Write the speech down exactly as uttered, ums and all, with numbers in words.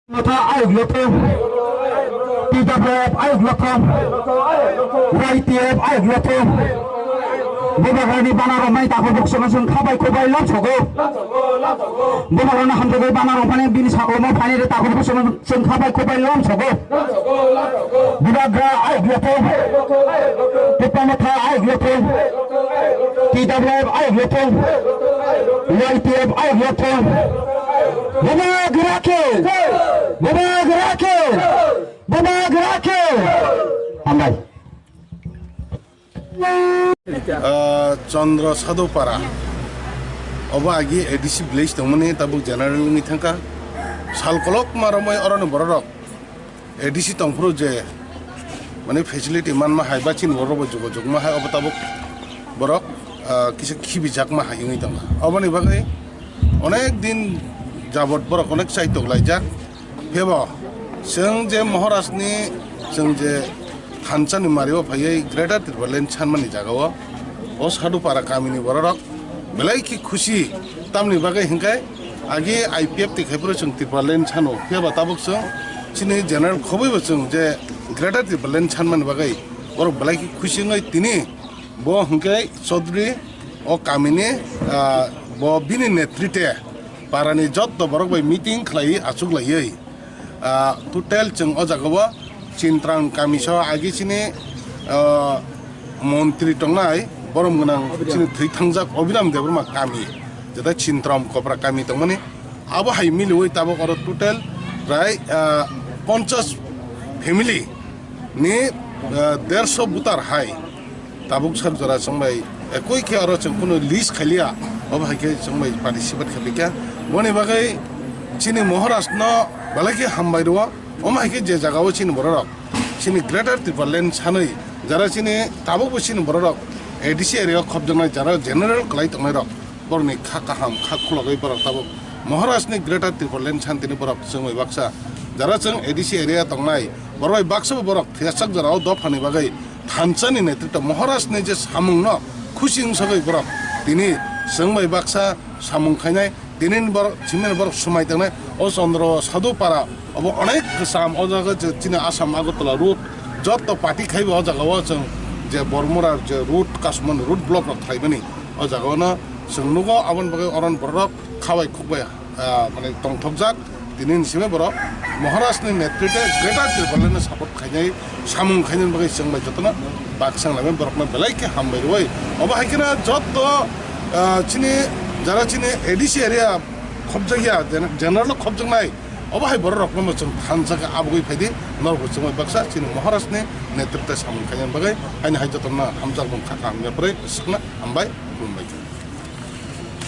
Motha ayuk lotho, T W F ayuk lotho, Y T F ayuk lotho. Bubagrani bana romai takhuk buksong song khabai khubai lom sogo. Bubagrani hamjagwi bana romani bini sakolmo phaini re takhuk buksong song khabai khubai lom sogo. Bubagra ayuk lotho, Tipra Motha ayuk lotho, T W F ayuk lotho, Y T F ayuk lotho. Bubagra khe, Bubagra khe, Bubagra khe. Hambai. Ah, Chandra Sadhupara. Obo agi A D C village tongmani tabuk general wngwi thangkha. Sal kolokma romwi oroni bororok A D C tongphuru je, mane, facility manma hai ba chini borok bo jogajog ma hai, obo tabuk borok, ah, kisa khibijakma hai wngwi tongkha. Oboni bagwi onek din jabot borok onek chaitok laijak. Phebo chwng je Maharajni, chwng je thansani mario phaiwi Greater Tipraland sanmani jagao, o Sadhupara kamini bororok belai khe khusi. Tamni bagwi hinkhe agi I P F T khai phuru chwng Tipraland sano, phiyaba tabuk chwng chini general khobwi bo chwng je Greater Tipraland sanmani bagwi borok belai khe khusi wngwi tini bo hinkhe Chaudhary o kamini, ah, bo bini netrite parani jotto borok bai meeting khlaiwi achuk laiwi. Ah, total chwng o jagao Chintrang kami so agi chini, ah, montri tongnai borom gwnang chini thwi thangjak Abhiram Debbarma kami, jeta Chintram Kopra kami tongmani, abo hai miliwi tabuk oro total prai, ah, ponchas family ni, ah, derso butar hai. Tabuk sar jora chwng bai ekoi khe oro chwng kunu list khailiya, obo hai khe chwng bai participate khaipikha. Boni bagwi chini Maharaj no belai khe hambai rwo, omo hai khe je jagao chini bororok chini Greater Tipraland sanwi jara chini tabukbo chini bororok A D C area o khopjaknai jara general kwlai tongnairok borokni kha kaham kha khulogwi borok tabuk Maharaj ni Greater Tipraland santini borok chwng bai baksa jara chwng A D C area tongnai borok bai baksa borok thwiyasak jorao dophani bagwi thansani netrito Maharajni je samungno khusi wngsagwi borok tini chwng bai baksa samung khainai, tini borok, chini borok swmai tangnai, o Chandra Sadhupara, obo onek kwcham, o jaga je chini Assam Agartala road, jotto party khaibo o jaga o chwng je Bormura je road, Kasumani road block rok khlaimani, o jaga o no chwng nugo, aboni bagwi oron borok khabai khukbai, ah, mane tongthokjak. Tini ni simi borok Maharaj ni netrite Greater Tipraland no support khainai, samung khainani bagwi chwng bai jotono baksa nai borok no belai khe hambai rwi. Obo hai kheno jotto, ah, chini jara chini A D C area khopjakya, gen-, general khopjaknai, obo hai borok rok no chwng thansa khe abugwi phaidi norok bo chwng bai baksa chini Maharaj ni netrite samung khainani bagwi haini hai jotono hamjakmung kha kaham ya pore swkna hambai khulumbai.